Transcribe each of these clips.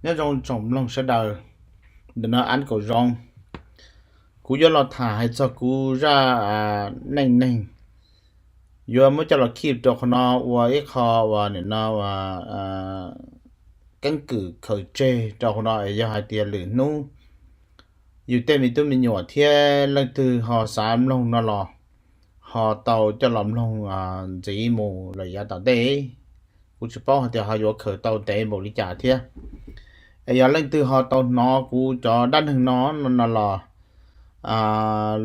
Nyob zoo tsoom mloog sawv daws, ntawm no Ab Kaum Zoov, kuv yuav los tham hais txog kuv zaj neej neeg, yuav muab coj los khib rau qhov no ua ib qho uas nim no keeb kwm khaws tseg rau qhov no es yog hais tias lwm hnub yus tej me tub me nyuam thiab leej twg ho xav mloog no los ho tau coj los mloog ntxiv mus lawm yav tom ntej. Kuv tsis paub hais tias ho yuav khaws tau ntev npaum li cas thiab, es yog leej twg ho tau hnov kuv cov dab neeg no no los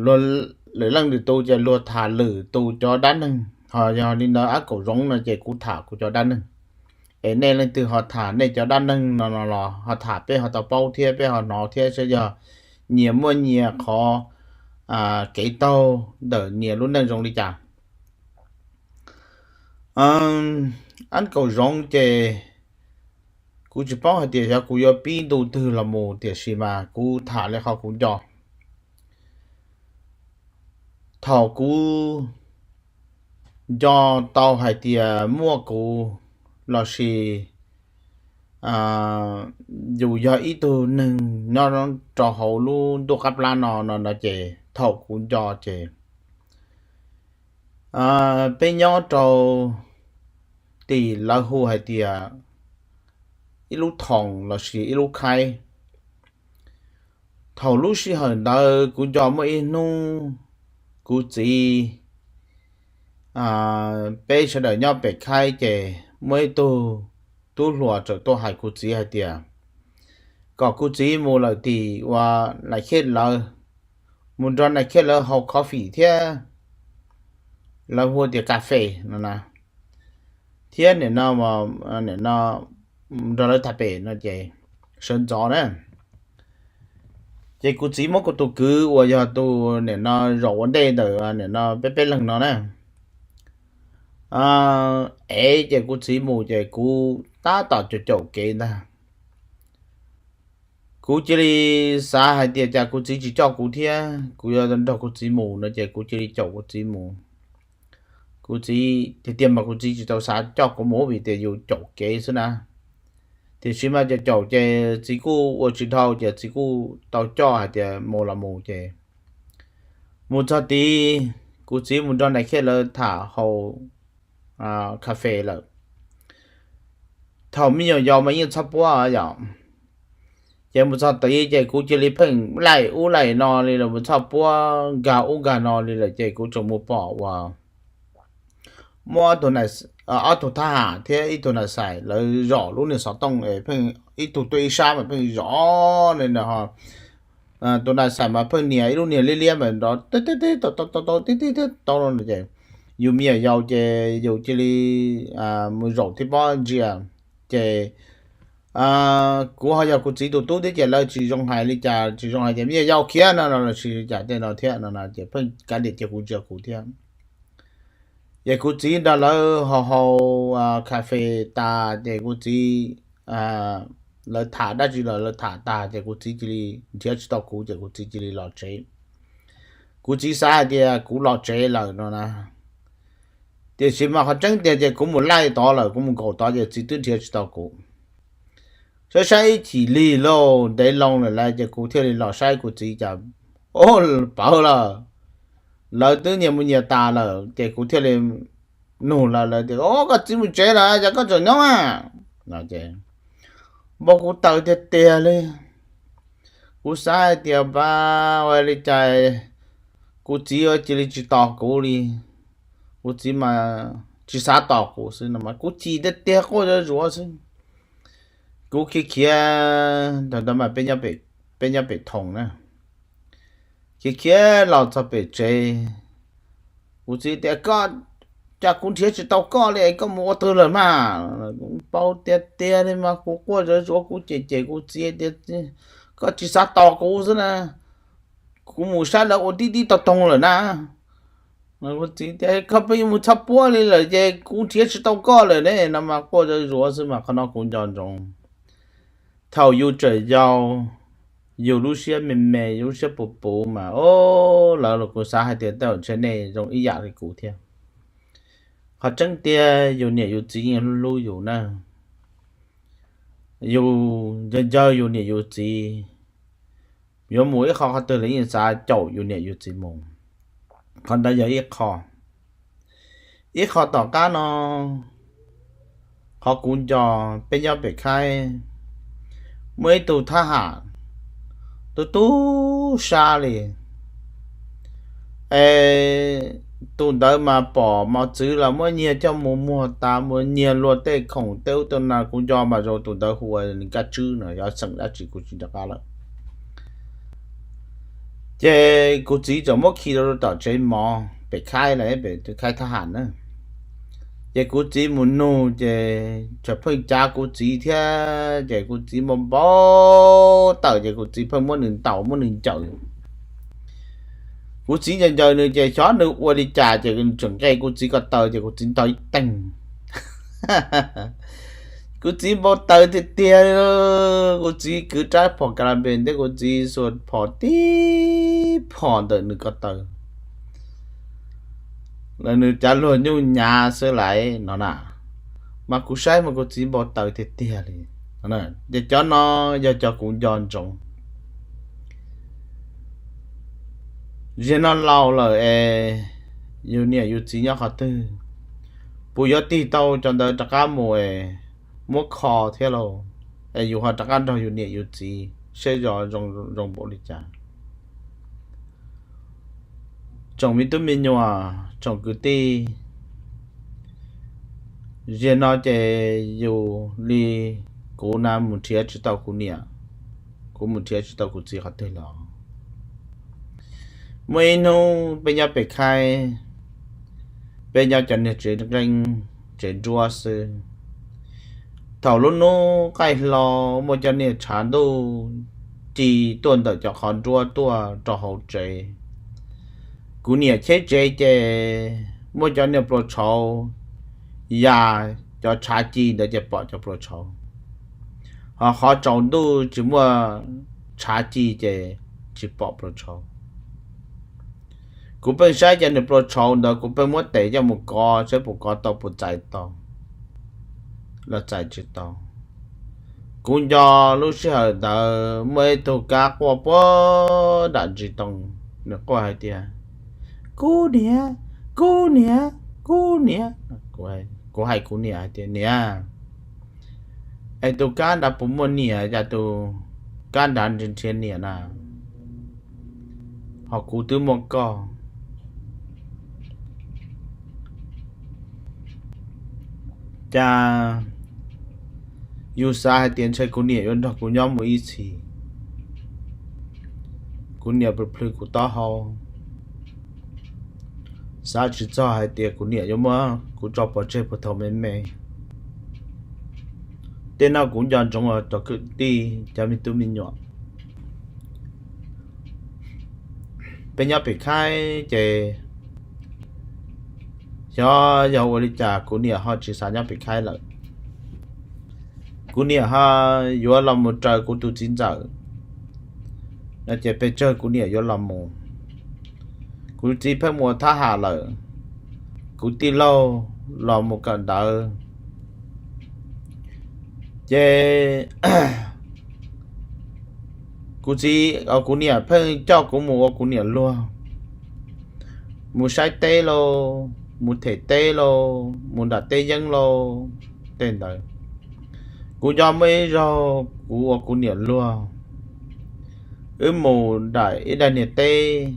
lwm leej lwm tus ces luag tham lwm tus cov dab neeg, ho yog li ntawd Ab Kaum Zoov no ces kuv tham kuv cov dab neeg. Es nej leej twg ho tham nej cov dab neeg no no los ho tham peb ho tau paub thiab peb ho hnov thiab saib yog nyias muaj nyias qhov kev taug ntawm nyias lub neej zoo li cas. Ab Kaum Zoov ces kuv tsis paub hais tias xyov kuv yuav pib ntu twg los mus, tiam sis mas kuv tham li qhov kuv nco. Thaum kuv nco tau hais tias muaj kuv lossis yus yog ib tug neeg nyob rau hauv lub ntuj qab plab no no no ces thaum kuv nco ces peb nyob rau tim lawv hu hais tias ib lub thoom lossis ib lub khaib. Thaum lub sij hawm ntawd kuv nco muaj ib hnub kuv txiv, peb sawv daws nyob pem khaib ces muaj ib tug tub hluas txawm tuaj hais kuv txiv hais tias kom kuv txiv mus lawm tim uas Nais Khej lawv, mus nrog Nais Khej lawv haus coffee thiab, lawv hu tias kas fes no na, thiab nim no, nim no nrog lawv tham pem no ces sawv ntxov na. Ces kuv txiv muab kuv tus kwv uas yog tus nim no zaum ua ntej ntawm nim no peb peb leeg no na ev, ces kuv txiv mus ces kuv tab tom caum caum kev ntag. Kuv cia li xav hais tias cas kuv txiv tsis coj kuv thiab, kuv yuav nrog kuv txiv mus no ces kuv cia li caum kuv txiv mus. Kuv txiv tiag tiag mas kuv txiv tsis tau xav coj kuv mus vim tias yus caum kev xwb na. Tiam sis mas caum caum ces txiv kuj ua tsis dhau ces txiv kuj tau coj hais tias mus los mus ces mus txog tid, kuv txiv mus nrog Nais Khej lawv tham haus kas fes lawm. Thaum me nyuam yaus mas yeej txhob puab yom. Ces mus txog tid ces kuv cia li pheej laim ub laim no li lawm, mus txhob puab nkag ub nkag no li lawm ces kuv tseem mus pom uas muaj ob tug thab ham thiab ib tug nais xais lawv zom lub niag xov tooj es pheej ib tug tuaj ib sab mas pheej zom li no. Tus nais xais mas pheej nias ib lub niag liab liab mas nrov tau tau tau tib tib tau tau no ces yus me nyuam yaus ces yus cia li mus zaum tib pob ntsia. Ces kuv ho yog kuv txiv tus tub thiab ces lawv tsis zoo hais li cas, tsis zoo hais tias me nyuam yaus khiav no los tsis li cas tej no thiab no ces pheej kav liam cia kuv ntsia kuv thiab. Ces kuv txiv nrog lawv haus haus kas fes tas ces kuv txiv, lawv tham dab tsi los lawv tham tas ces kuv txiv cia li nrhiav tsis tau kuv ces kuv txiv cia li los tsev. Kuv txiv xav hais tias kuv los tsev lawm no na, tiam sis mas qhov tseeb tiag ces kuv mus laij tod lawm, kuv mus nkaum tod ces txiv twb nrhiav tsis tau kuv. Saib saib ib chim lig lauj, ntev loo lawm lawm ces kuv thiaj li los saib kuv txiv cas, o, pawv lawm, lawv twb nyias mus nyias tas lawm ces kuv thiaj li nug lawv, lawv tias, o, koj txiv mus tsev lawm cas koj tseem nyob a? Ces npau kuv taws tiag tiag li. Kuv xav hais tias pab ua li cas kuv txiv cia li tsis tos kuv li. Kuv txiv mas tsis xav tos kuv xwb no mas kuv chim tiag tiag quaj zuav zuav xwb. Kuv khiav khiav, thaum ntawd mas peb nyob pem thoom na, khiav khiav los txog pem tsev, kuv txiv tias, koj, cas kuv nrhiav tsis tau koj li es koj mus ua twg lawm mas? Kuv npau tiag tiag li mas kuv quaj zuav zuav kuv cem cem kuv txiv tias, koj tsis xav tos kuv xwb na, kuv mus saib lawv ua tib tib tau toog lawm na. Kuv txiv tias koj pheej yuav mus txhob puab li lawm ces kuv nrhiav tsis tau koj lawm ne no mas quaj zuav zuav xwb mas qhov no kuv nco ntsoov. Thaum yus tseem yau, yus lub siab me me, yus lub siab puv puv mas, o, lawv los kuv xav hais tias tej zaum ntshe nej zoo ib yam li kuv thiab. Qhov tseeb tiag yus niam yus txiv yeej hlub hlub yus na. yus ncaws ncaws yus niam yus txiv, yuav mus ib qho qhov twg los yeej xav caum yus niam yus txiv mus. Qhov ntawd yog ib qho. Ib qho tom qab no, qhov kuv nco, peb nyob pem Khaib, muaj ib tug thab ham tub tub sab li, es tus ntawd mas pom mos txwv los muab nyiag coj mus muag tas, muab nyiag luag tej khoom tej ub tej no, kuv nco mas zoo tus ntawd hu ua Nkaj Tswb no, xeem dab tsi kuv tsis nco qab lawm. Ces kuv txiv txawm muab khi rau tom tsev mov pem Khaib lawm, pem Khaib thab ham na. Ces kuv txiv mus nug ces txawm pheej cav kuv txiv thiab, ces kuv txiv npau npau taws ces kuv txiv pheej muab nws ntaus muab nws ncaws. Kuv txiv ncaws ncaws nws ces xyov nws ua li cas ces nws tseem nqe kuv txiv ko taw ces kuv txiv ntaus ib teeg. Kuv txiv npau taws tiag tiag. Kuv txiv kwv rab phom ka la npe nteb, kuv txiv xuas phom tib phom ntawm nws ko taw, los nws cav luag nyuj nyav xwb lawm no na. Mas kuv saib mas kuv txiv npau taws tiag tiag li. Ces cov no yog cov kuv nco ntsoov. Ziag no laus lawm es yus niam yus txiv nyob qhov twg? Puas yuav tig tau cov ntawd rov qab mus es muab kho thiab lauj, es yus ho rov qab nrog yus niam yus txiv seb zoo npaum li cas? Tsoom me tub me nyuam, tsoom kwv tij, ziag no ces yus li kuv na mus nrhiav tsis tau kuv niam, kuv mus nrhiav tsis tau kuv txiv qhov twg los. Muaj ib hnub peb nyob pem Khaib, peb nyob cov niag tsev nqeeb tsev nruab xwb. Thaum lub hnub qaij hlo muaj cov niag tshav ntuj ci tuaj ntawm cov qhov nruab tuaj rau hauv tsev. Kuv niam cheb tsev ces muaj cov niag plua tshauv ya cov tshav ci ntawd ces pom cov plua tshauv, ho qhov tsaus ntuj tsis muaj tshav ci ces tsis pom plua tshauv. Kuv pheej saib cov niag plua tshauv ntawd, kuv pheej muab tes coj mus kov saib puas kov tau puas txais tau los txais tsis tau. Kuv nco lub sij hawm ntawd muaj ib tug kab quaj puag nram ntsis too, nws quaj hais tias, Kuv niam, kuv niam, kuv niam. Kuv hais kuv niam hais tias, Niam, es tus kab nrad puas muaj niam, cas tus kab nrad nrhiav niam na, ho kuv twb muaj koj? Cas yus xav hais tias ntshe kuv niam yuav nrog kuv nyob mus ib txhis, kuv niam plhws plhws kuv taub hau, xav tsis txog hais tias kuv niam yuav muab kuv tso pov tseg puag thaum me me. Tej no kuv nco ntsoov os cov kwv tij cov me tub me nyuam. Peb nyob pem Khaib ces xyov yog ua li cas kuv niam ho tsis xav nyob pem Khaib lawm. Kuv niam ho yuav los mus raws kuv tus txiv ntxawm no ces pes tsawg kuv niam yuav los mus. Kuv txiv pheej mus ua thab ham lawm, kuv tij laug los mus kawm ntawv. Ces kuv txiv, kuv niam pheej coj kuv mus ua kuv niam luag, mus saib teb lauj, mus them teb lauj, mus nram teb yeeb lauj, tej ntawd. Kuv nco muaj ib zaug kuv ua kuv niam luag, wb mus nram ib daim niag teb,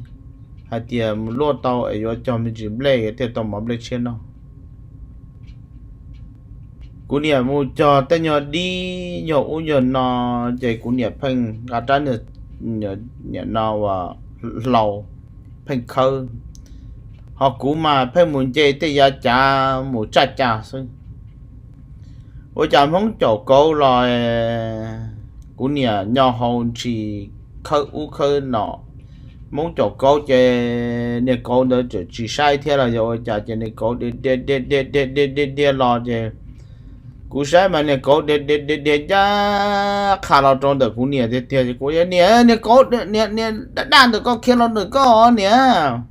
hais tias mus luaj tau es yuav cog me ntsis nplej thiaj tau mov nplej tshiab noj. Kuv niam mus cog tej nyuag dib nyuag ub nyuag no, ces kuv niam pheej nqa rab niam no ua hlau, pheej khawb. Ho kuv mas pheej mus nce tej yav cav mus tsaj ca xwb. Ua cas Hmoob caum kauv los, kuv niam nyo hau ntshis khawb ub khawb no. Hmoob caum kauv ces niag kauv ntawd tseem tsis saib thiab los yog ua cas ces niag kauv dhia dhia dhia dhia dhia dhia los ces kuv saib mas niag kauv dhia dhia dhia dhia ncaj qha los rau ntawm kuv niam tiag tiag ces kuv, Niam, niag kauv niag daj daj ntawm koj khiav los ntawm koj niam.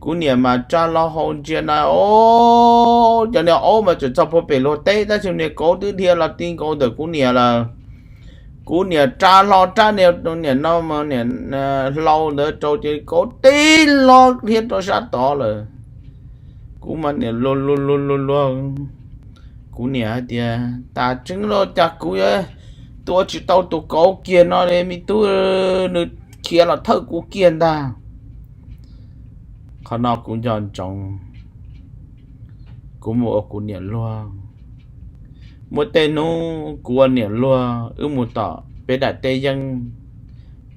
Kuv niam mas tsa hlo hau ntsia na, o, cov niag aub mas tseem txog puag pem luag teb tab sis niag kauv twb dhia los ti nkaus ntawm kuv niam lawm. Kuv niam tsa hlo rab niag, niam no, niam hlau ntawd rau ces kauv tib lo dhia rau sab tod lawm. Kuv mas niam luag luag luag luag luag. Kuv niam hais tias tas tseeb los cas kuv yuav tua tsis tau tus kauv kiag no li, me tub, nws khiav los thawj kuv kiag ntag. Qhov no kuv nco ntsoov, kuv mus ua kuv niam luag. Muaj tej hnub kuv ua niam luag wb mus tom peb daim teb yeeb,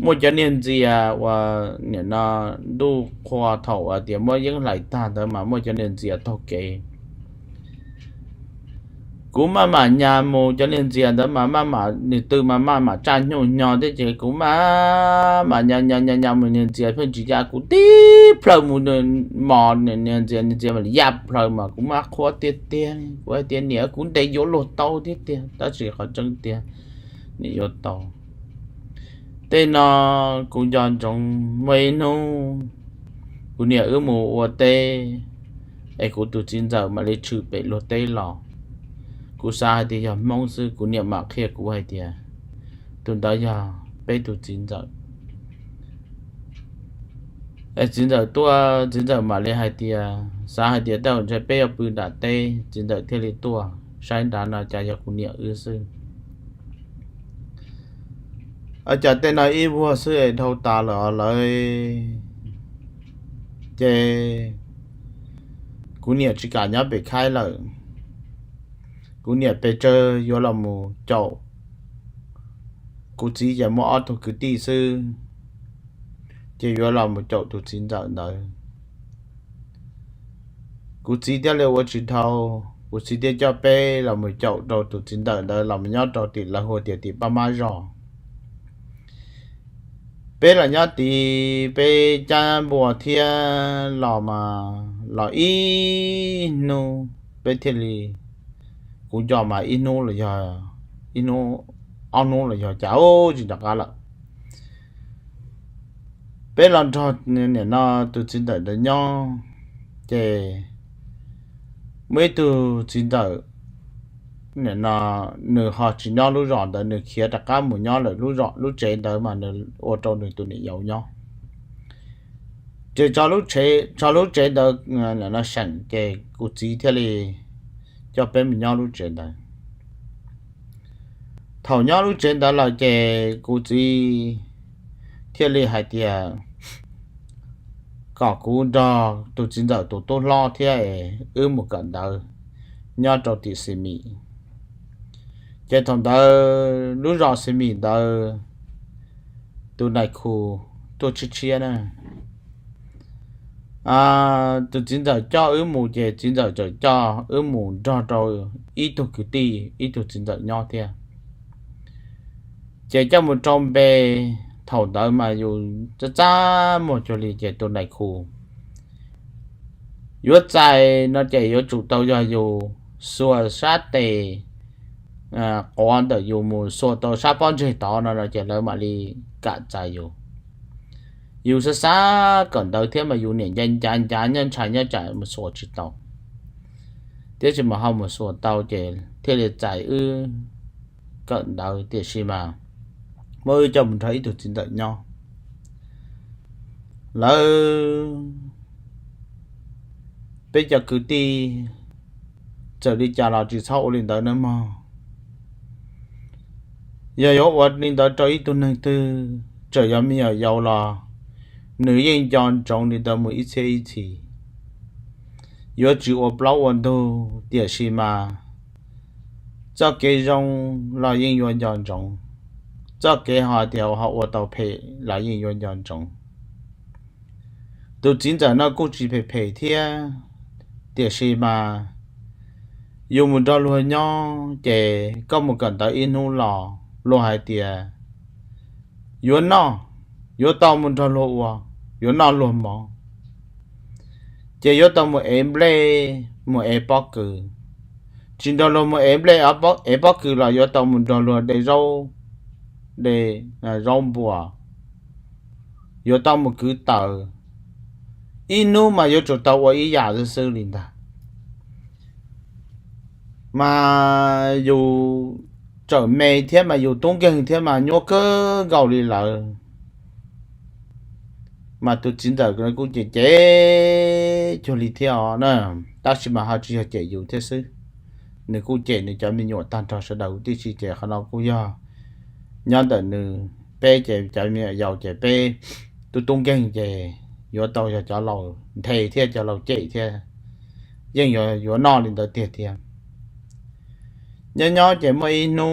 muaj cov niag ntxias uas nim no ntuj qhua thaum uas tias muab yeeb hlais tag ntawd mas muaj cov niag ntxias taug kev. Kuv maj mam nyas mus, cov niag ntxias ntawd mas maj mam, nws tw mas maj mam tsaj nyuj nyo thiab ces kuv maj mam nyas nyas nyas nyas mus, niag ntxias pheej tsis ya kuv tib plhaw mus, mos niag ntxias, niag ntxias mas ya plhaw mas kuv maj qhuab tiag tiag. Kuv hais tias niam, kuv ntes yuav luag tau thiab tiag, tab sis qhov tseeb tiag niam yuav tau. Tej no kuv nco ntsoov muaj ib hnub kuv niam wb mus ua teb es kuv tus txiv ntxawm mam li tshwm pem luag teb los. Kuv xav hais tias yog Hmoob xwb, kuv niam mam qhia kuv hais tias tus ntawd yog peb tus txiv ntxawm. Txiv ntxawm tuaj, txiv ntxawm mam li hais tias xav hais tias tej zaum ntshe peb yuav pw nram teb, txiv ntxawm thiaj li tuaj saib nrad no cas yog kuv niam wb xwb. Cas tej no ib vuag xwb es dhau tas lawm lawv. Ces kuv niam tsis kam nyob pem khaib lawm, kuv niam pes tsawg yuav los mus caum. Kuv txiv ces muaj ob tug kwv tij xwb, ces yuav los mus caum tus txiv ntxawm ntawd. Kuv txiv thiaj li ua tsis dhau, kuv txiv thiaj coj peb los mus caum rau tus txiv ntxawm ntawd los mus nyob rau tim lawv hu tias tim Paj Mab Zos. Peb los nyob tid peb cab npua thiab los mas los ib hnub peb thiaj li, kuv nco mas ib hnub los yog, ib hnub, ob hnub los yog cas tsis nco qab lawm. Peb los nrog nim no tus txiv ntxawm ntawd nyob, ces muaj ib tug txiv ntxawm nim no nws ho tsis nyob lub zos ntawd, nws khiav rov qab mus nyob lawm lub zos lub tsev ntawd mas nws ua rau nws tus niam yau nyob. Ces tso lub tsev ntawd no seem ces kuv txiv thiaj li coj peb mus nyob lub tsev ntawd. Thaum nyob lub tsev ntawd lawm ces kuv txiv thiaj li hais tias kom kuv nrog tus txiv ntxawm tus tub hlob thiab es wb mus kawm ntawv nyob rau tim Xi Mis. Ces thaum ntawd lub zos Xi Mis ntawd tus nais khu tuaj tshiab tshiab na. Tus txiv ntxawm coj wb mus ces txiv ntxawm txawm coj wb mus nrog rau ib tug kwv tij ib tug txiv ntxawm nyob thiab. Ces coj mus rau npe, thaum ntawd mas yus txaj txaj muag cuag li ces tus nais khu yuav txais no ces yuav tsum tau yog yus xuas sab tes quav ntawm yus mus xuas tau sab pob ntseg tod no no ces lawv mam li kam txais yus. Yus xav xav kawm ntawv thiab mas yus niam ncav ncav ncav nyob ntshai nyob tsam mus xuas tsis tau, tiam sis mas ho mus xuas tau ces thiaj li txais wb kawm ntawv. Tiam sis mas muab wb coj mus nrog ib tug txiv ntxawm nyob, lawv, peb cov kwv tij txawm li cas los tsis txhob ua li ntawd nawb mog. Yog yuav ua li ntawd rau ib tug neeg twg, txawm yog me nyuam yaus los nws yeej nco ntsoov li ntawd mus ib txhiab ib txhis. Yuav tsis ua plaub ua ntug, tiam sis mas txoj kev zoo los yeej yuav nco ntsoov, txoj kev ho tias ho ua tau phem los yeej yuav nco ntsoov. Tus txiv ntxawm no kuj tsis phem phem thiab, tiam sis mas yus mus nrog luag nyob ces koj mus kawm ntawv ib hnub los luag hais tias yuav noj, yuav tau mus nrog luag ua, yuav noj luag mov, ces yuav tau mus ev nplej, mus ev pob kws. Tsis nrog luag mus ev nplej ev pob kws los yuav tau mus nrog luag de zaub, de zaub npua, yuav tau mus kwv taws, ib hnub mas yuav tsum tau ua ib yam xwb xwb li ntag. Mas yus tseem me thiab mas yus tub nkeeg thiab mas nyuaj kawg nkaus li lawm. Mas tus txiv ntxawm kuj cem cem cuag li thiab os na, tab sis mas ho tsis yog cem yus thiab xwb. Nws kuj cem nws cov me nyuam tag nrho sawv daws huv tib si ces qhov no kuj yog nyob ntawm nws. Peb ces cov me nyuam yaus ces peb tub tub nkeeg ces yuav tau yog cov laus nthe thiab cov laus cem thiab, yeej yuav yuav noj li ntawd tiag tiag. Nyob nyob ces muaj ib hnub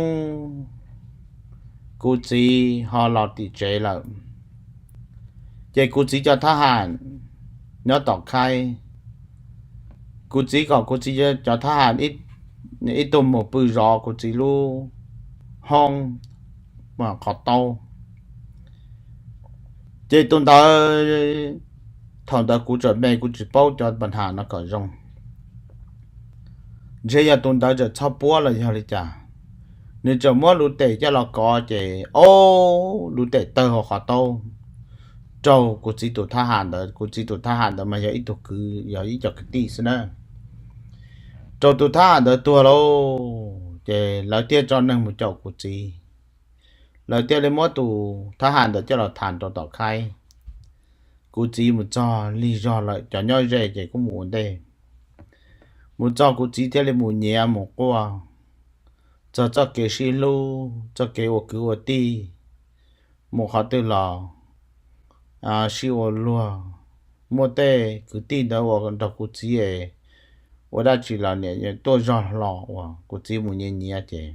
kuv txiv ho los tim tsev lawm, ces kuv txiv cov thab ham nyob tom khaib. Kuv txiv kom kuv txiv cov thab ham ib tug mus pw zov kuv txiv lub hoob qhov taub. Ces tus ntawd, thaum ntawd kuv tseem me kuv tsis paub cov pa nham no kom zoo, ntshe yog tus ntawd txawm txhob puab los yog li cas, nws tseem muab lub tes coj los kov ces ob lub tes tawg hauv qhov taub raug kuv txiv tus thab ham ntawd. Kuv txiv tus thab ham ntawd mas yog ib tug kwv, yog ib co kwv tij xwb na. Raug tus thab ham ntawd tuag lauj, ces lawv thiaj tso neeg mus caum kuv txiv. Lawv thiaj li muab tus thab ham ntawd coj los tham rau tom khaib. Kuv txiv mus txog lig zog lawm, cov nyob ze ces kuj mus ua ntej. Mus txog kuv txiv thiaj li mus nyiav mus quaj txog txoj kev sib hlub, txoj kev ua kwv ua tij, mus qhov twg los sib ua luag. Muaj tej kwv tij ntawd uas nrog kuv txiv es ua dab tsi los niam tuaj zog hlo uas kuv txiv mus nyiav nyiav ces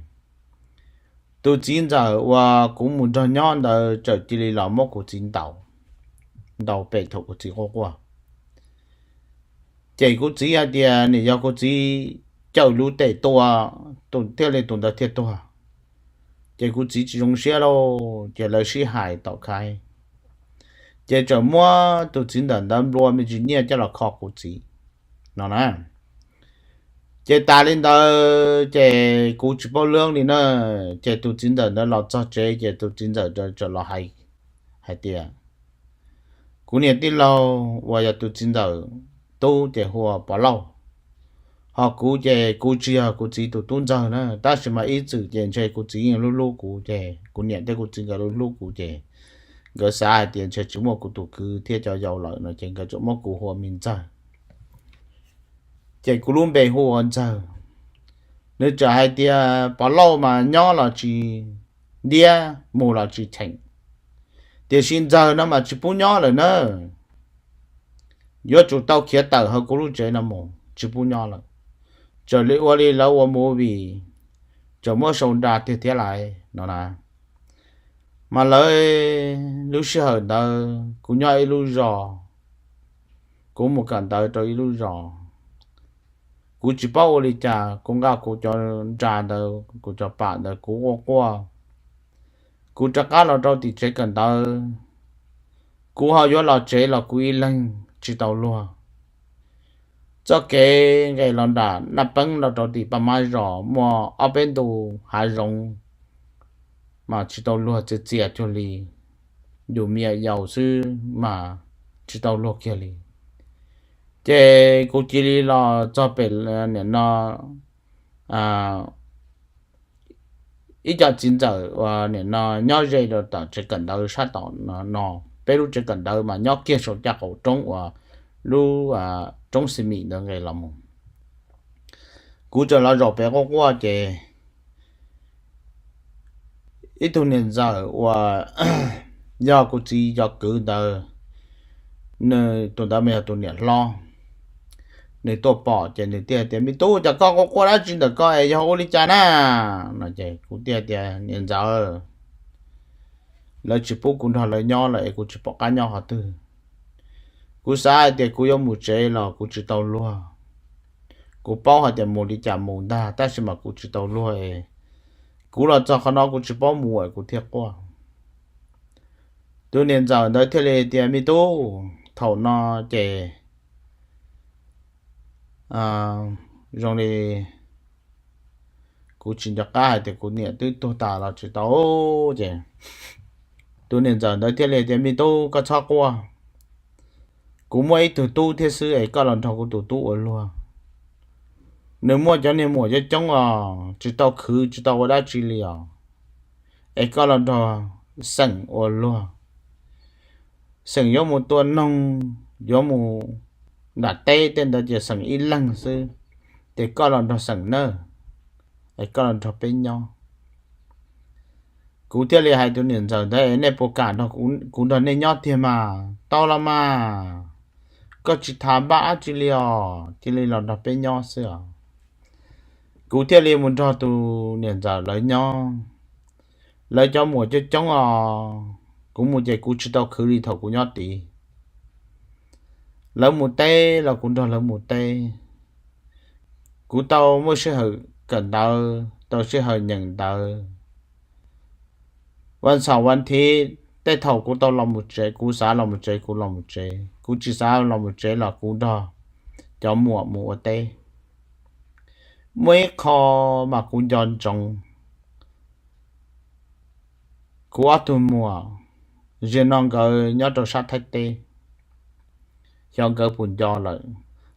tus txiv ntxawm uas kuv mus nrog nyob ntawd txawm cia li los muab kuv txiv ntaus, ntaus pem thaum kuv txiv quaj quaj. Ces kuv txiv hais tias nim yog kuv txiv cawm lub tes tua, tus thiaj li tus ntawd thiaj tuag. Ces kuv txiv tsis zoo siab lauj, ces lawv sib hais tom khaib, ces txawm muab tus txiv ntxawm ntawd nplua me ntsis nyiaj coj los kho kuv txiv no na. Ces tas li ntawd ces kuv tsis paub lub li na. Ces tus txiv ntxawm ntawd los txog tsev ces tus txiv ntxawm txawm los hais, hais tias kuv niam tij laug uas yog tus txiv ntxawm tub ces hu ua Pov Lauj, ho kuv ces kuv tsis yog kuv txiv tus tub ntxawg na, tab sis mas ib txwm ces ntshe kuv txiv yeej hlub hlub kuv ces kuv niam thiab kuv txiv nkawd hlub hlub kuv ces nkawd xav hais tias ntshe tsis muaj kuv tus kwv thiab cov yau lawm no ces nkawd txawm muab kuv hu ua me ntxawg. Ces kuv lub npe hu ua Ntxawg. Nws txawm hais tias Pov Lauj mas nyob los tsis ntiab, mus los tsis cheem, tiam sis Ntxawg no mas tsis pub nyob lawm na. Yuav tsum tau khiav tawm hauv kuv lub tsev no mus, tsis pub nyob lawm. Txawm li ua li lawv ua movie, txawm muab sau nra tiag thiab lais no na. Mas lawv, lub sij hawm ntawd kuv nyob ib lub zos, kuv mus kawm ntawv rau ib lub zos, kuv tsis paub ua li cas kuv nqa kuv cov nra ntawd, kuv cov pam ntawd kuv quaj quaj. Kuv rov qab los rau tim tsev kawm ntawv, kuv ho yuav los tsev los kuv ib leeg tsis tau luag. Txoj kev nqes los nram Naj Peeb los rau tim Paj Mab zos muaj ob peb ntu hav zoov, mas tsis tau luag, txias txias cuag li, yus me nyuam yaus xwb mas tsis tau luag kiag li. Ces kuv cia li los txog pem nim no ib co txiv ntxawm uas nim no nyob ze rau tom tsev kawm ntawv sab tom no, peb lub tsev kawm ntawv mas nyob kiag saum caj qaum roob uas lub roob xi mis ntawd nqes los mus. Kuv txawm los zaum pem quaj quaj ces ib tug niam ntxawm uas yog kuv txiv cov kwv ntawd, nws tus ntawd mas yog tus niam hlob, nws tuaj pom ces nws thiaj tias, Me tub, cas koj quaj quaj dab tsi ntawm koj es yog ua li cas na? No ces kuv thiaj tias, Niam ntxawm, lawv tsis pub kuv nrog lawv nyob lawm es kuv tsis pom qab nyob qhov twg. Kuv xav hais tias kuv yuav mus tsev los kuv tsis tau luag. Kuv paub hais tias mus li cas mus ntag, tab sis mas kuv tsis tau luag es kuv los txog qhov no kuv tsis paub mus es kuv thiaj quaj. Tus niam ntxawm ntawd thiaj li tias, Me tub, thaum no ces zoo li kuv tsis nco qab hais tias kuv niam twb tuag tas los tsis tau. Ces tus niam ntxawm ntawd thiaj li tias, Me tub, koj txhob quaj, Kuv muaj ib tug tub thiab xwb es koj los nrog kuv tus tub ua luag. Nws muaj cov niag muam coob coob os, tsis tau khwv tsis tau ua dab tsi li os, es koj los nrog Xeem ua luag. Xeem yuav mus tua noog, yuav mus nram teb tej ntawd ces Xeem ib leeg xwb, ces koj los nrog Xeem nawb, es koj los nrog peb nyob. Kuv thiaj li hais tus niam ntxawm ntawd, nej puas kam nrog kuv nrog nej nyob tiag mas? Tau los mas, koj tsis tham npaj dab tsi li os, cia li los nrog peb nyob xwb os. Kuv thiaj li mus nrog tus niam ntxawm lawv nyob. Lawv cov muam coob coob os, kuv mus ces kuv tsis tau khwv li thaum kuv nyob tid. Lawv mus teb los kuv nrog lawv mus teb. Kuv tau muaj sij hawm kawm ntawv, tau sij hawm nyeem ntawv. Vas xaum vas thiv tej thaum kuv tau los mus tsev, kuv xav los mus tsev kuv los mus tsev, kuv tsis xav los mus tsev los kuv nrog cov muam mus ua teb. Muaj ib qho mas kuv nco ntsoov, kuv ob tug muam, zaum no nkawd nyob rau sab Thaib teb, xyov nkawd puas nco lawm,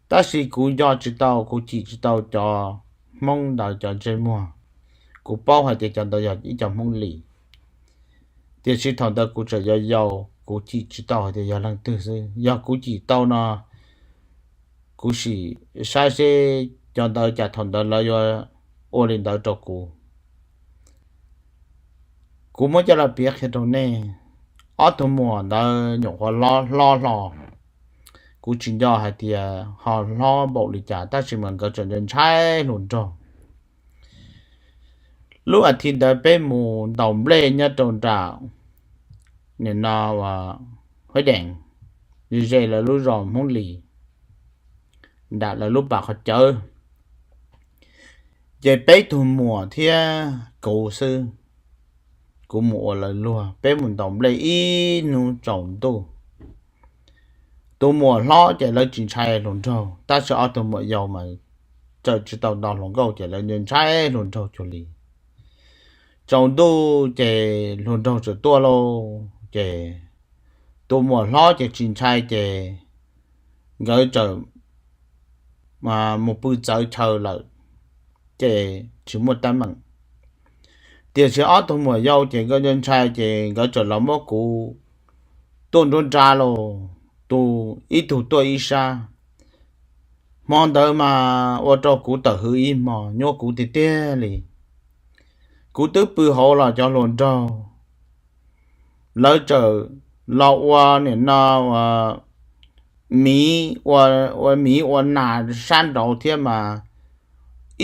tab sis kuv nco tsis tau, kuv cim tsis tau cov Hmoob ntawd cov ntsej muag. Kuv paub hais tias cov ntawd yog ib co Hmoob Lis, tiam sis thaum ntawd kuv tseem yau yau, kuv cim tsis tau hais tias yog leej twg xwb. Yog kuv cim tau no, kuv sim saib seb cov ntawd cas thaum ntawd lawv yuav ua li ntawd rau kuv. Kuv muab coj los piav qhia rau nej. Ob tug muam ntawd nyuam qhuav hlob hlo, kuv tsis nco hais tias ho hlob npaum li cas, tab sis mas nkawd tseem ntshai hluas nraug. Lub as thiv ntawd peb mus ntaus nplej nyob rau nram, nim no, Huab Dees, ze ze lawv lub zos Hmoob Lis, nram lawv lub pas qhov cawv. Ces peb tug muam thiab kuv xwb, kuv mus ua lawv luag, peb mus ntaus nplej ib hnub tsaus ntuj. Tus muam hlob ces lawv tsis ntshai hluas nraug, tab sis ob tug muam yau mas tseem tsis tau nto hluas nkauj ces lawv ntshai hluas nraug cuag li. Tsaus ntuj ces hluas nraug txawm tuaj lauj, ces tus muam hlob ces tsis ntshai ces nkawd txawm mus pw txawv chaw lawm, ces tsis muaj teeb meem. Tiam sis ob tug muam yau ces nkawd ntshai ces nkawd txawm los muab kuv tuaj nruab nrab lauj, tus ib tug tuaj ib sab. Hmo ntawd mas ua rau kuv tawm hws ib hmo, nyuaj kuv tiag tiag li. Kuv twb pw hauv los cov hluas nraug lawv txawm los ua nim no miv, ua miv ua nas sab nraud thiab mas,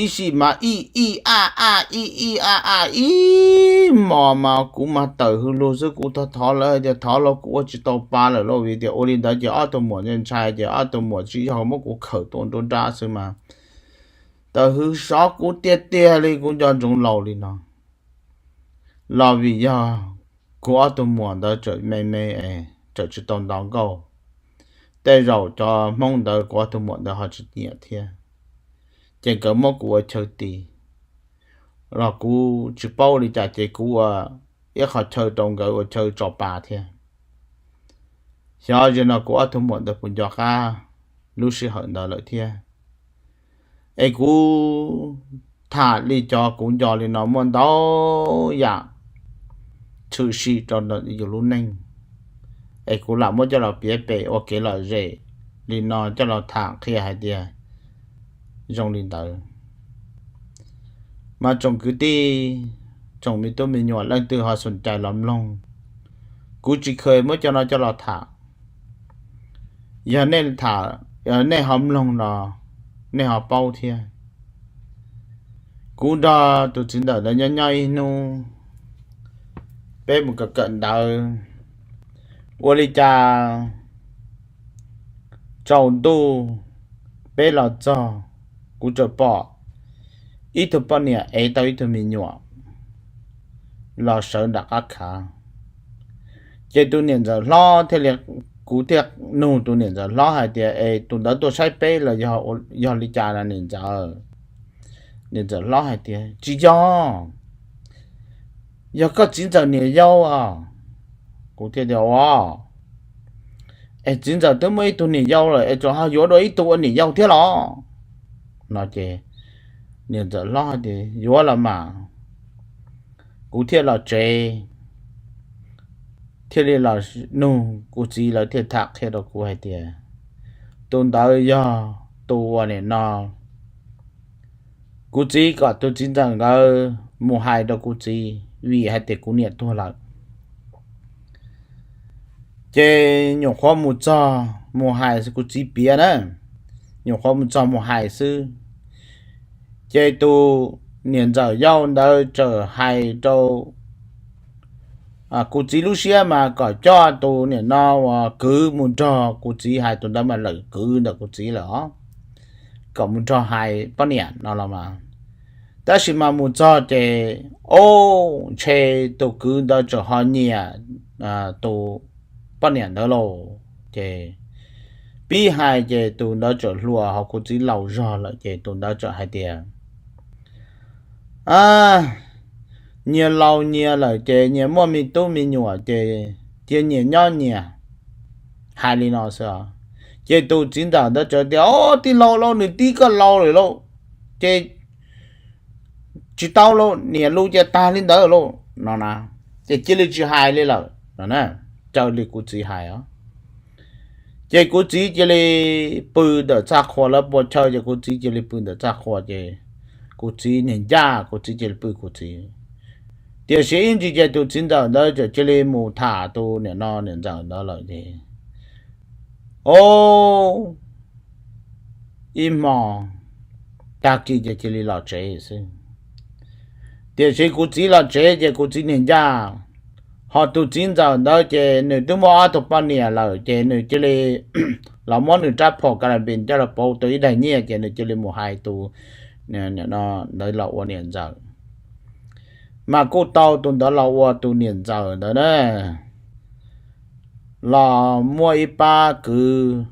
ib sij mas ij ij aj aj ij ij aj aj ib hmos mas kuv mas tawm hws lug xwb, kuv thov thov lawv tias thov los kuv ua tsis tau pa lawm lauj, vim tias ua li ntawd ces ob tug muam ntshai ces ob tug muam tsis yog muab kuv khawm tuaj nruab nrab xwb mas, tawm hws sov kuv tiag tiag li, kuv nco ntsoov laus li no. Los vim yog kuv ob tug muam ntawd tseem me me es tseem tsis tau nto nkauj, tej zaum cov Hmoob ntawd kuv ob tug muam ntawd ho tsis nyiam thiab, ces nkawd muab kuv ua chaw ti, los kuv tsis paub li cas ces kuv ua ib qho chaw rau nkawd ua chaw tso pa thiab. Xyov zaum no kuv ob tug muam ntawd puas nco qab lub sij hawm ntawd lawm thiab. Es kuv tham li cov kuv nco li no muaj ntau yam tshwm sim rau yus lub neej, es kuv lam muab coj los piav pem ua kev lom zem li no coj los tham qhia hais tias zoo li ntawd. Mas tsoom kwv tij, tsoom me tub me nyuam leej twg ho xom cai los mloog, kuv tsis kheev muab cov no coj los tham. Yog nej tham, yog nej ho mloog los nej ho paub thiab. Kuv nrog tus txiv ntxawm ntawd nyob nyob ib hnub, peb mus kawm kawm ntawv, ua li cas tsaus ntuj peb los txog, kuv txawm pom ib tug poj niam ev tau ib tug me nyuam los sawv nram qab khav. Ces tus niam ntxawm hlob thiaj li, kuv thiaj nug tus niam ntxawm hlob hais tias, es tus ntawd tuaj saib peb los yog li cas na niam ntxawm? Niam ntxawm hlob hais tias, tsis yog, yog koj txiv ntxawm niam yau os. Kuv thiaj tias, ua, Es txiv ntxawm twb muaj ib tug niam yau lawm es tseem ho yuav dua ib tug ua niam yau thiab los? No ces niam ntxawm hlob tias, Yuav los mas. Kuv thiaj los tsev, thiaj li los nug kuv txiv, lawv thiaj tham qhia rau kuv hais tias tus ntawd yog tus uas nim no kuv txiv kom tus txiv ntxawm ntawd mus hais rau kuv txiv, vim hais tias kuv niam tuag lawm. Ces nyuam qhuav mus txog mus hais, kuv txiv piav na, nyuam qhuav mus txog mus hais xwb, ces tus niam ntxawm yau ntawd txawm hais rau kuv txiv lub siab mas kom coj tus niam no uas kwv mus nrog kuv txiv hais, tus ntawd mas lawm kwv ntawm kuv txiv lawm os, kom mus nrog hais poj niam no los mas. Tab sis mas mus txog ces, o, ntshe tus kwv ntawd tseem ho nyiam tus poj niam ntawd lauj. Ces pib hais ces tus ntawd tseem hluas, ho kuv txiv laus zog lawm ces tus ntawd tseem hais tias, A, nyias laus nyias lawm ces nyias muaj me tub me nyuam ces cia nyias nyob nyias. Hais li no xwb. Ces tus txiv ntxawm ntawd txawm tias, O, tij laug lauj, nws tib koj laus lawm lauj, ces tsis tau lauj, niam lus ces tag li ntawd lauj no na. Ces cia li tsis hais li lawm no, raws li kuv txiv hais os. Ces kuv txiv cia li pw ntawm txaj qhua, lawv puas chaw ces kuv txiv cia li pw ntawm txaj qhua ces kuv txiv niag ncaj, kuv txiv cia li pw kuv txiv. Tiam sis ib ntsis ces tus txiv ntxawm ntawd txawm cia li mus tham tus niam no niam ntxawm ntawd lawm ces, o, ib hmo tag kis ces cia li los tsev xwb. Tiam sis kuv txiv los tsev ces kuv txiv niag ncaj, ho tus txiv ntxawm ntawd ces nws twb muaj ob tug poj niam lawm ces nws cia li los muab nws rab phom ka la npis coj los pauv tau ib daim nyiaj ces nws cia li mus hais tus ntawd los ua niam ntxawm. Mas kuj tau tus ntawd los ua tus niam ntxawm ntawd na, los muaj ib pab kwv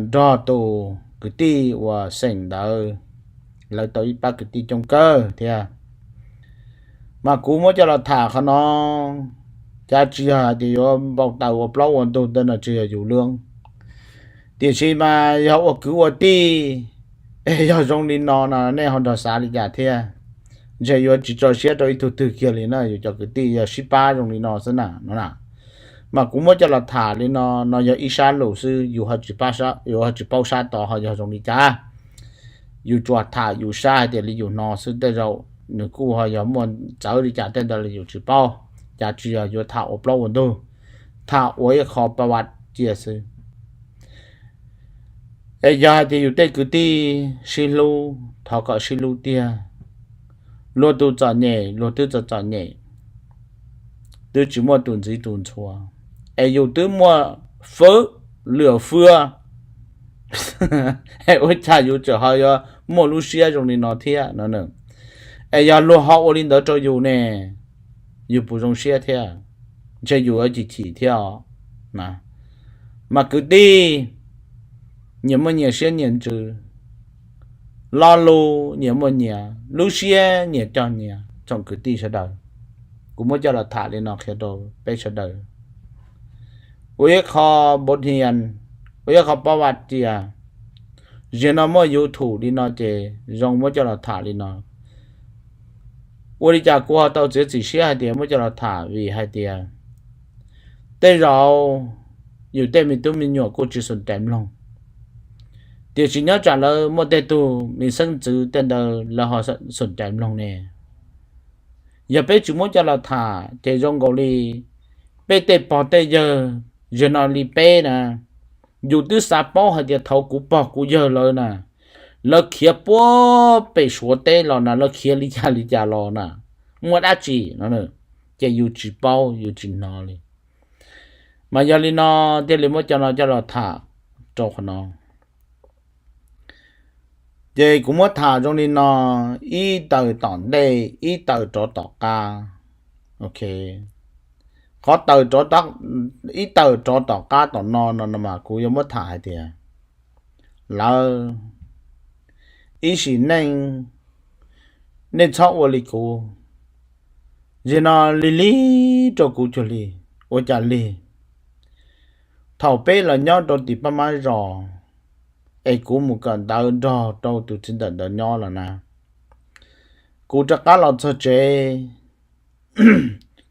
nrog tus kwv tij uas xeem ntawd, lawv tau ib pab kwv tij coob kawg thiab. Mas kuv muab coj los tham qhov no, cas tsis yog hais tias yuav npau taws ua plaub ua ntug tej no, tsis yog yus lub. Tiam sis mas yog ua kwv ua tij, es yog zoo li no no nej ho nrog xav li cas thiab? Ntshe yuav tsis tso siab rau ib tug twg kiag li na, yus cov kwv tij yog sib pab zoo li no xwb na no na. Mas kuv muab coj los tham li no, no yog ib sab lus xwb, yus ho tsis paub sab tod ho yog zoo li cas. Yus tsuas tham yus sab hais tias li yus hnov xwb, tej zaum nws kuj ho yog muaj txawv li cas tej ntawd los yus tsis paub. Cas tsis yog yuav tham ua plaub ua ntug, tham ua ib qho pa vaj cia xwb. Es yog hais tias yus tej kwv tij sib hlub, thov kom sib hlub tiag. Luag tus txom nyem luag twb txom txom nyem, twb tsis muaj tus ntxiv tus ntxhua, es yus twb muaj fwb, lwm fwb, es ua cas yus tseem ho yuav muaj lub siab zoo li no thiab no? Es yog luag ho ua li ntawd rau yus ne, yus puas zoo siab thiab? Ntshe yus yuav chim chim thiab os. Mas kwv tij, nyias muaj nyias siab nyias ntsws, lo lus nyias muaj nyias, lub siab nyias coj nyias, tsoom kwv tij sawv daws. Kuv muab coj los tham li no qhia rau peb sawv daws ua ib qho npau thias, ua ib qho pab vaj cia. Zaum no muaj YouTube li no ces zoo muab coj los tham li no. Ua li cas kuv ho tau txiav txim siab hais tias muab coj los tham? Vim hais tias tej zaum yus tej me tub me nyuam kuj tsis xom cai mloog, tiam sis nyob tsam lawv muaj tej tug me xeeb ntxwv tej ntawd lawv ho xom cai mloog ne. Yog peb tsis muab coj los tham ces zoo nkaus li peb tej pog tej yawg, zaum no li peb na, yus twb xav paub hais tias thaum kuv pog kuv yawg lawv na, lawv khiav puag pem Suav teb los na, lawv khiav li cas li cas los na, muaj dab tsi no, ces yus tsis paub yus tsis hnov li. Mas yog li no thiaj li muab cov no coj los tham rau qhov no. Ces kuv muab tham zoo li no, ib tawm tom ntej ib tawm rov tom qab. Ok, qhov tawm, ib tawm rov tom qab tom no no mas kuv yuav muab tham hais tias lawv ib sim neej nej txhob ua li kuv. Zaum no lig lig rau kuv cuag li, ua cas lig? Thaum peb los nyob rau tim pab mab zos, es kuv mus kawm ntawv nrog rau tus txiv ntxawm ntawd nyob lawm na, kuv rov qab los txog tsev.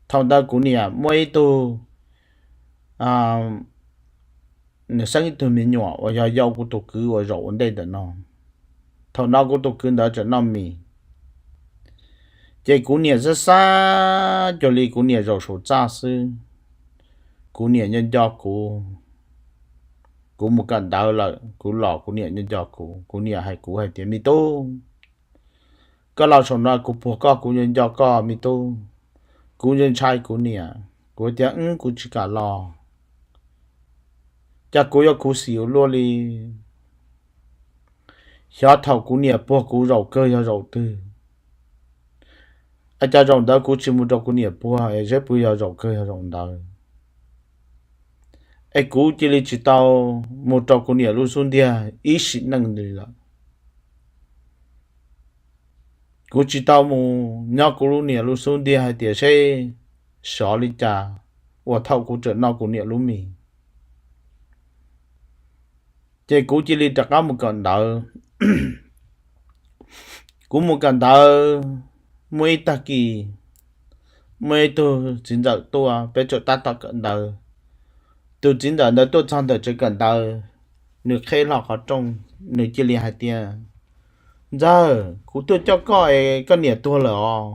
Thaum ntawd kuv niam muaj ib tug, nws xeeb ib tug me nyuam uas yog yau kuv tus kwv uas zaum ua ntej ntawm no. Thaum no kuv tus kwv ntawd tseem noj mis, ces kuv niam xab xab cuag li kuv niam zaum saum txaj xwb. Kuv niam nco nco kuv, kuv mus kawm ntawv lawm kuv los kuv niam nco nco kuv, kuv niam hais kuv hais tias, Me tub, koj los saum no kuv puag koj, kuv nco nco koj me tub. Kuv ntshai ntshai kuv niam, kuv tias, Wb, kuv tsis kam los. Cas kuv yuav khuv xim ua luaj li. Xyov thaum kuv niam puag kuv zaum kawg yog zaum twg, es cas zaum ntawd kuv tsis mus rau kuv niam puag es seb puas yog zaum kawg yog zaum ntawd. Es kuv cia li tsis tau mus rau kuv niam lub xub ntiag ib sim neej li lawm. Kuv tsis tau mus nyob kuv lub niam lub xub ntiag hais tias seb xyov li cas uas thaum kuv tseem noj kuv niam lub mis. Ces kuv cia li rov qab mus kawm ntawv. Kuv mus kawm ntawv, muaj ib tag kis, muaj ib tug txiv ntxawm tuaj, peb tseem tab tom kawm ntawv. Tus txiv ntxawm ntawd tuaj txog ntawm tsev kawm ntawv, nws qheb hlo qhov rooj, nws cia li hais tias, Ntxawg, kuv tuaj coj koj es koj niam tuag lawm os.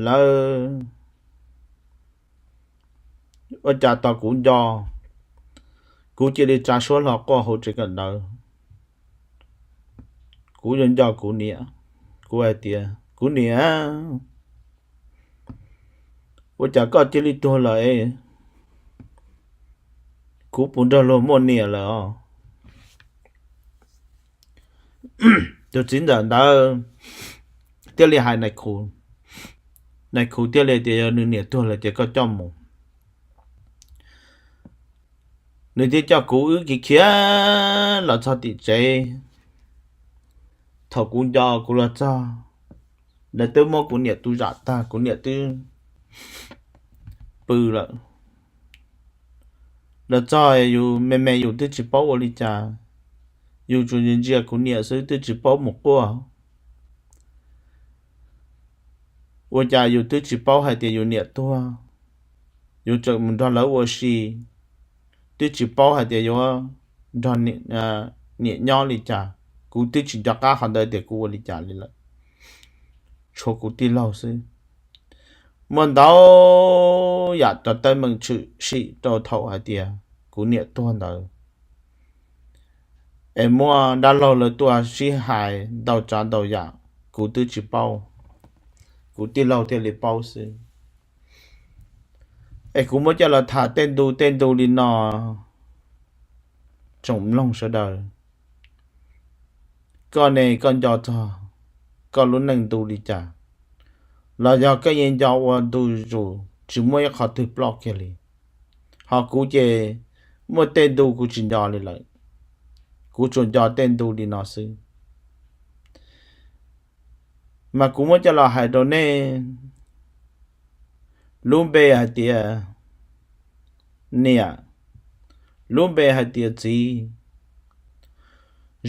Lawv ua cas tos kuv nco, kuv cia li tsa suab hlo quaj hauv tsev kawm ntawv. Kuv yuav nco kuv niam, kuv hais tias, Kuv niam, ua cas koj cia li tuag lawm? Kuv puas nrog luag muaj niam lawm os? Tus txiv ntxawm ntawd thiaj li hais nais khu, nais khu thiaj li tias, Yog nws niam tuag lawm ces koj coj mus. Nws thiaj coj kuv wb khiav khiav los txog tim tsev. Thaum kuv nco kuv los txog, lawv twb muab kuv niam tu zam tag, kuv niam twb pw lawm. Los txog yus me me yus twb tsis paub ua li cas, yus tsuas ntsia ntsia kuv niam xwb twb tsis paub mus quaj. Ua cas yus twb tsis paub hais tias yus niam tuag, yus tseem mus nrog lawv ua si, twb tsis paub hais tias yuav nrog niam nyob li cas. Kuv twb tsis nco qab qhov ntawd tias kuv ua li cas li lawm, tshuav kuv tij laug xwb. Muaj ntau yam rau teeb meem tshwm sim rau thaum hais tias kuv niam tuag ntawd, es muaj dab laug lawv tuaj sib hais ntau tsav ntau yam, kuv twb tsis paub, kuv tij laug thiaj li paub xwb. Es kuv muab coj los tham tej ntu tej ntu li no, tsoom mloog sawv daws, koj ne koj nco txog koj lub neej ntu li cas, los yog koj yeej nco ua ntu zus tsis muaj ib qhov twg ploj kiag li? Ho kuv ces muaj tej ntu kuv tsis nco li lawm, kuv tsuas nco tej ntu li no xwb. Mas kuv muab coj los hais rau nej, lub npe hais tias niam, lub npe hais tias txiv.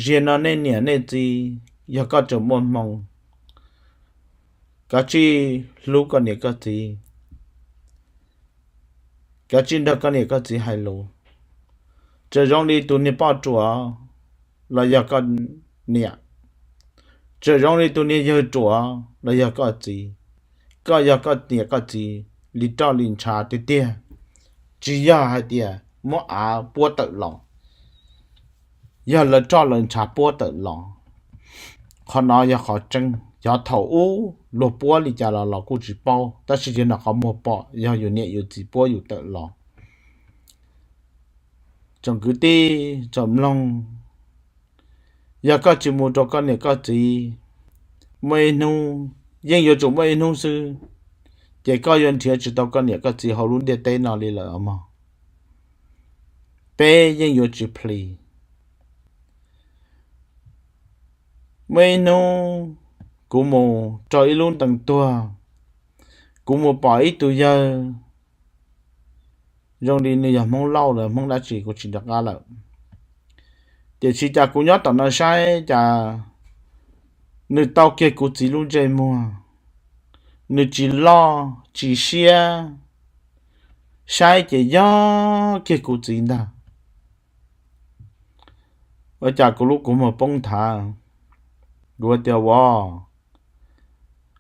Ziag no nej niam nej txiv, yog koj tseem muaj hmoo, kav tsij hlub koj niam koj txiv, kav tsij nrog koj niam koj txiv hais lus. Tseem zoo li tus niag poj ruam los yog koj niam, tseem zoo li tus niag yawg ruam los yog koj txiv. Koj yog koj niam koj txiv li roj li ntshav tiag tiag, tsis yog hais tias muab av puab tawm los. Yog lawv roj lawv ntshav puab tawm los. Qhov no yog qhov tseeb, xyov thaum ub luag puab li cas los los kuj tsis paub, tab sis yog no qhov muag pom yog yus niam yus txiv puab yus tawm los. Tsoom kwv tij tsoom mloog, yog koj tsis mus rau koj niam koj txiv, muaj ib hnub, yeej yuav tsum muaj ib hnub xwb, ces koj yuav nrhiav tsis tau koj niam koj txiv hauv lub ntiaj teb no li lawm os mog. Peb yeej yuav tsis plhis. Muaj ib hnub kuv mus rau ib lub ntees tuag, kuv mus pom ib tug yawg zoo li nws yog Hmoob Lauj los Hmoob dab tsi kuv tsis nco qab lawm. Tiam sis cas kuv nyob tom no saib cas nws tau kiag kuv txiv lub ntsej muag, nws tsis loj tsis siab, saib ces yog kiag kuv txiv ntag. Ua cas kuv lub kua muag poob nthav, kuv tias ua,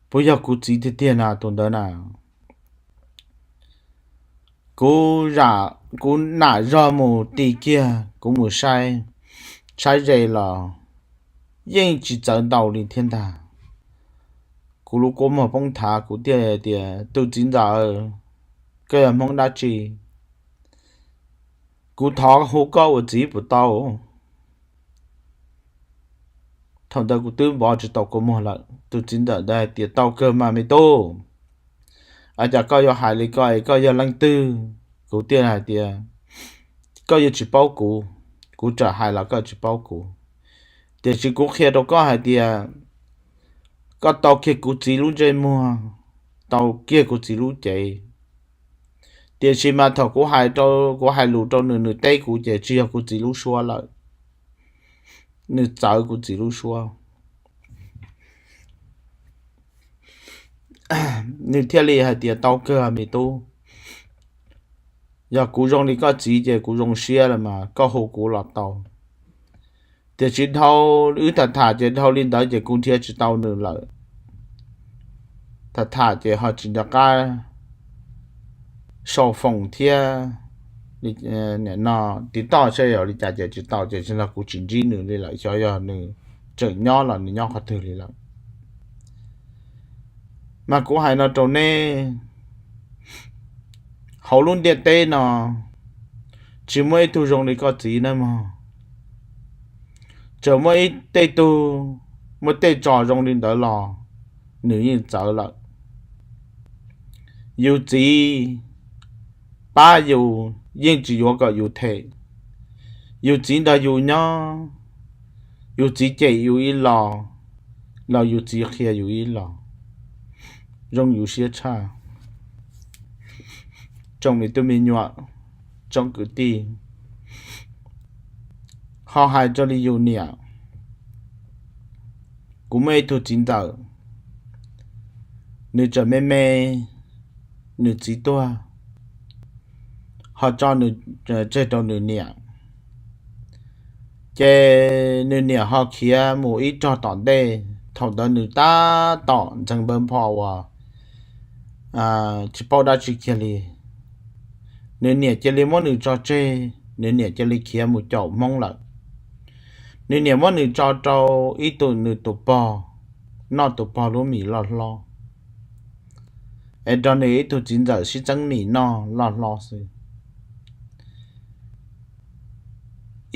puas yog kuv txiv tiag tiag na tus ntawd na? Kuv, kuv nam zog mus ti kiag kuv mus saib, saib ze los yeej tsis txawv ntau li thiab ntag. Kuv lub kua muag poob nthav kuv thiaj tias tus txiv ntxawm, koj yog Hmoob dab tsi? Kuv thov hu koj ua txiv puas tau? Thaum ntawd kuv twb npov tsis tau kua muag lawm, tus txiv ntxawm ntawd hais tias tau kawg mas me tub, ua cas koj yuav hais li ko es koj yog leej twg? Kuv thiaj hais tias koj yuav tsis paub kuv, kuv txawm hais los koj tsis paub kuv. Tiam sis kuv qhia rau koj hais tias koj tau kiag kuv txiv lub ntsej muag, tau kiag kuv txiv lub cev. Tiam sis mas thaum kuv hais, kuv hais lus rau nws, nws teb kuv ces tsis yog kuv txiv lub suab lawm, nws txawv kuv txiv lub suab. Nws thiaj li hais tias tau kawg me tub, yog kuv zoo li koj txiv ces kuv zoo siab lawm mas koj hu kuv los tau. Tiam sis dhau, wb tham tham ces dhau li ntawd ces kuv nrhiav tsis tau nws lawm. Tham tham ces ho tsis nco qab sau foos thiab, nim no tiv toj saib yog li cas ces tsis tau ces tsis los kuv tsis ntsib nws li lawm, xyov yog nws tseem nyob los nws nyob qhov twg li lawm. Mas kuv hais no rau nej, hauv lub ntiaj teb no tsis muaj ib tug zoo li koj txiv nawb mog. Txawm muaj ib tej tug, muaj tej tso zoo li ntawd los nws yeej txawv lawm. Yus txiv pab yus yeej tsis yuav kom yus them. Yus txiv nrog yus nyob, yus txiv cem yus ib los, los yus txiv qhia yus ib los, zoo yus siab tshaj. Tsoom me tub me nyuam, tsoom kwv tij, ho hais rau li yus niam. Kuv muaj ib tug txiv ntxawm, nws tseem me me, nws txiv tuag, ho tso nws tseg rau nws niam. Ces nws niam ho khiav mus ib rog tom ntej, thaum ntawd nws tab tom ntxeev npawg npho uas tsis paub dab tsi kiag li. Nws niam cia li muab nws tso tseg, nws niam cia li khiav mus caum Hmoob lawm. Nws niam muab nws tso rau ib tug nws tus pog, noj tus pog lub mis loj hlob, es nrog nws ib tug txiv ntxawm sib txeeb mis noj loj hlob xwb.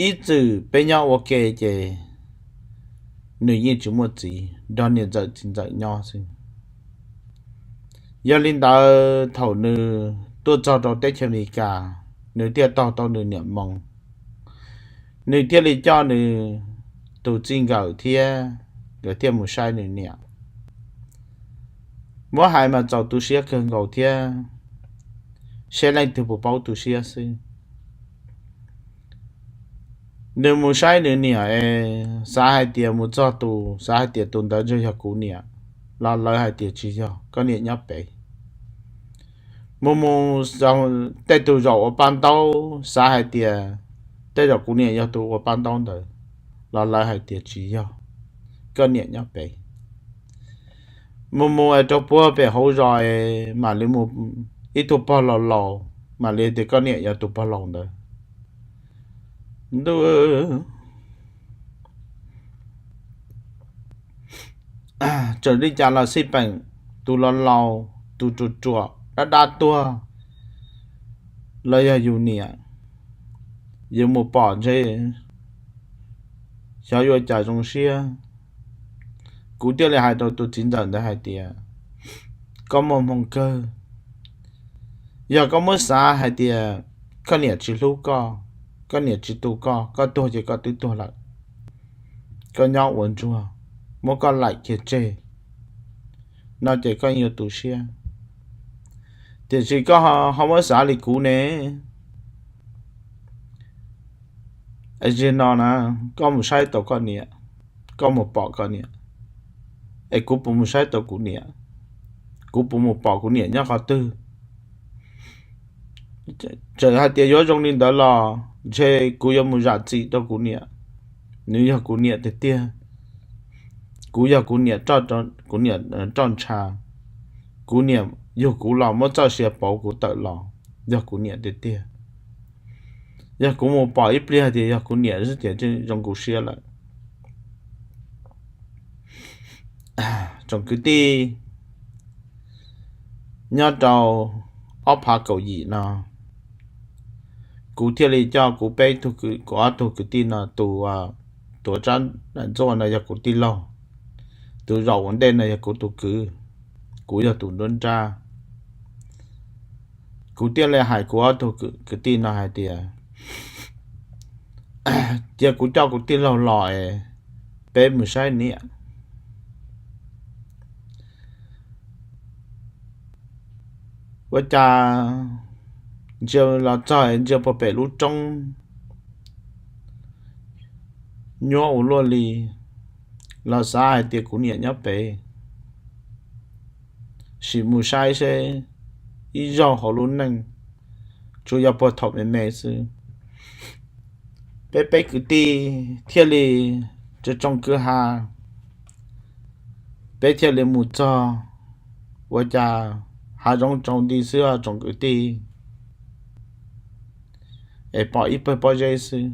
Ib txwm peb nyob ua ke ces nws yeej tsis muaj txiv, nrog niam ntxawm txiv ntxawm nyob xwb. Yog li ntawd thaum nws tuaj txog rau teb chaws Amelikas, nws thiaj taug tau nws niam moo, nws thiaj li coj nws tus txij nkawm thiab nkawd thiaj mus saib nws niam. Muab hais mas txaus tu siab kawg nkaus thiab, saib leej twg puas paub tu siab xwb. Nws mus saib nws niam es xav hais tias mus txog tus, xav hais tias tus ntawd ntshe yog kuv niam, los lawv hais tias tsis yog, koj niam nyob pem. Mus mus tej tug zaum ua paj ntaub, xav hais tias tej zaum kuv niam yog tus ua paj ntaub ntawd, los lawv hais tias tsis yog, koj niam nyob pem. Mus mus es rau puag pem hauv zos es mam li mus ib tug pog laus laus, mam li tias koj niam yog tus pog laus ntawd. Ntuj, txawm li cas los xij peem, tus laus laus, tus ruam ruam, dab dab tuag, los yog yus niam, yus mus pom ntshe xyov yuav cas zoo siab. Kuv thiaj li hais rau tus txiv ntxawm ntawd hais tias, koj muaj hmoo kawg. Yog koj muab xav hais tias koj niam tsis hlub koj, koj niam tsis tu koj, koj tuag ces koj twb tuag lawm, koj nyob ua ntsuag, muab koj laim kiag tseg no ces koj yuav tu siab. Tiam sis koj ho muab xav li kuv ne, Es zaum no na, koj mus saib tau koj niam, koj mus pom koj niam, es kuv puas mus saib tau kuv niam? Kuv puas mus pom kuv niam nyob qhov twg? Txawm hais tias yuav zoo li ntawd los ntshe kuv yuav mus zam txim rau kuv niam. Nws yog kuv niam tiag tiag. Kuv yog kuv niam, kuv niam roj ntsha. Kuv niam yug kuv los muab txoj sia pauv kuv tawm los, yog kuv niam tiag tiag. Yog kuv mus pom ib pliag tias yog kuv niam xwb ces zoo kuv siab lawm. Tsoom kwv tij, nyob rau ob phav kaum yim no, kuv thiaj li coj kuv peb tug, kuv ob tug kwv tij no, tus tuav tsab ntxuaj no yog kuv tij laug, tus zaum ua ntej no yog kuv tus kwv, kuv yog tus nruab nrab. Kuv thiaj li hais kuv ob tug kwv tij no hais tias, cia kuv coj kuv tij laug los es peb mus saib niam. Ua cas ntsia los txog ntsia puag pem lub roob, nyuaj ua luaj li, los xav hais tias kuv niam nyob pem. Sim mus saib seb, ib zaug hauv lub neej tsuas yog puag thaum me me xwb. Peb peb kwv tij thiaj li, tsoom kwj ha, peb thiaj li mus txog, ua cas hav zoov tsaus nti xwb os tsoom kwv tij, es pom ib pawg pob zeb xwb.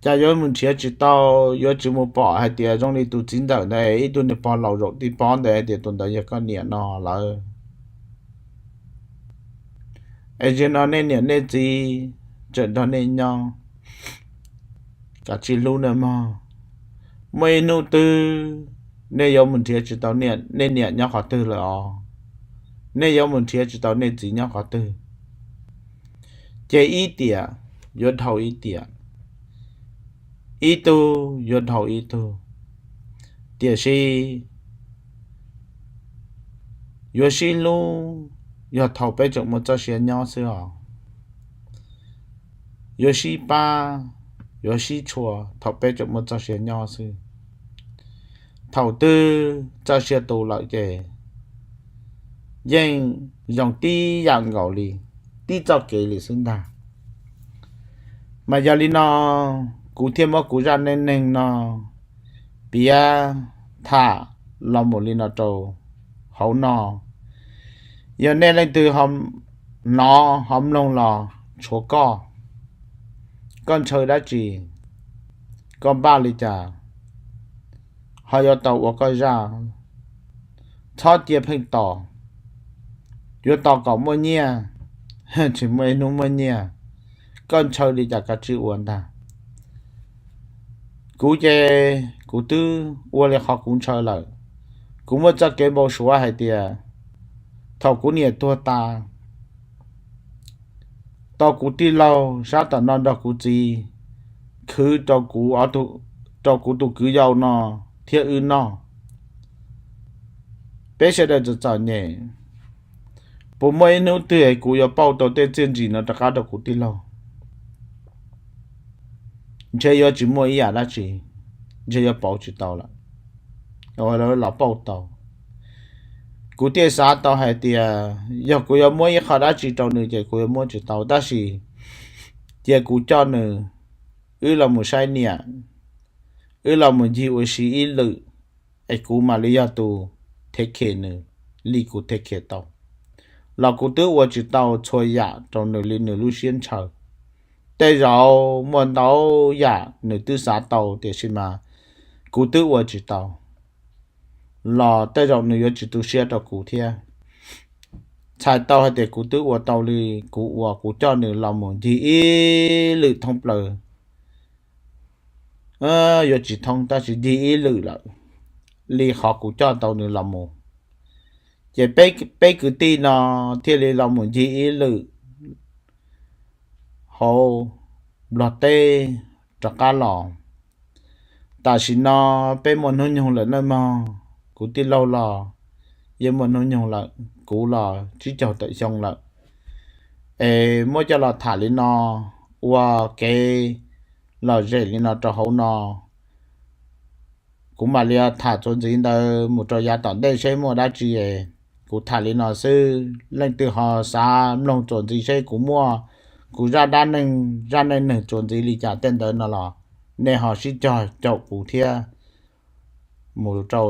Cas yuav mus nrhiav tsis tau, yuav tsis mus pom hais tias zoo li tus txiv ntxawm ntawd ib tug niag pog laus zaum tib pob ntawd hais tias tus ntawd yog koj niam no lawm. Es zaum no nej niam nej txiv tseem nrog nej nyob, kav tsij hlub nej mog. Muaj ib hnub twg nej yuav mus nrhiav tsis tau nej niam nyob qhov twg lawm os. Nej yuav mus nrhiav tsis tau nej txiv nyob qhov twg. Ces ib tiam yuav dhau ib tiam, ib tug yuav dhau ib tug, tiam sis yuav sib hlub yog thaum peb tseem muaj txoj sia nyob xwb os. Yuav sib pab, yuav sib tshua thaum peb tseem muaj txoj sia nyob xwb. Thaum twg txoj sia tu lawm ces yeej zoo tib yam nkaus li, tib txoj kev li xwb ntag. Mas yog li no, kuv thiaj muab kuv zaj neej neeg no piav tham los mus li no rau hauv no. Yog nej leej twg hnov ho mloog los tshuav koj, koj ntshaw dab tsi, koj npaj li cas ho yuav tau ua koj zaj. Txhob cia pheej tos, yuav tos kom muaj nyiaj, tsis muaj ib hnub muaj nyiaj. Koj ntshaw li cas kav tsij ua ntag. Kuv ces kuv twb ua li qhov kuv ntshaw lawm. Kuv muaj txoj kev npau suav hais tias thaum kuv niam tuag tas, tau kuv tij laug sab tom no nrog kuv txiv khwv rau kuv tus kwv yau no thiab wb noj. Peb sawv daws txom txom nyem, puas muaj ib hnub twg kuv yuav pauj tau tej txiaj ntsig no rov qab rau kuv tij laug? Ntshe yuav tsis muaj ib yam dab tsi, ntshe yuav pauv tsis tau lawm, los pauj tau. Kuv thiaj xav tau hais tias yog kuv yuav muab ib qho dab tsi rau nws ces kuv yuav muab tsis tau, tab sis cia kuv coj nws, wb los mus saib niam, wb los mus ncig ua si ib lwm, es kuv mam li yog tus thev khem nws li kuv thev khem tau. Los kuv twb ua tsis tau txhua yam rau nws li nws lub siab ntshaw. Tej zaum muaj ntau yam nws twb xav tau tiam sis mas kuv twb ua tsis tau, los tej zaum nws yuav tsis tu siab rau kuv thiab. Txhais tau hais tias kuv twb ua tau li kuv ua, kuv coj nws los mus ncig ib lwm thoob plaws, yuav tsis thoob tab sis ncig ib lwm lawm li qhov kuv coj tau nws los mus. Ces peb kwv tij no thiaj li los mus ncig ib lwm hauv Nplog teb rov qab los. Tam sim no peb muaj hnub nyoog lawm nawb mog, kuv tij laug los yeej muaj hnub nyoog lawm, kuv los tsib caug tawm xyoo lawm. es muab coj los tham li no, ua kev lom zem li no rau hauv no. Kuv mam li tham txuas ntxiv ntawd mus rau yav tom ntej seb muaj dab tsi es. Kuv tham li no xwb, leej twg ho xav mloog txuas ntxiv seb kuv muaj kuv zaj dab neeg zaj neej neeg txuas ntxiv li cas tej ntawd no los nej ho sib cog caum kuv thiab mus rau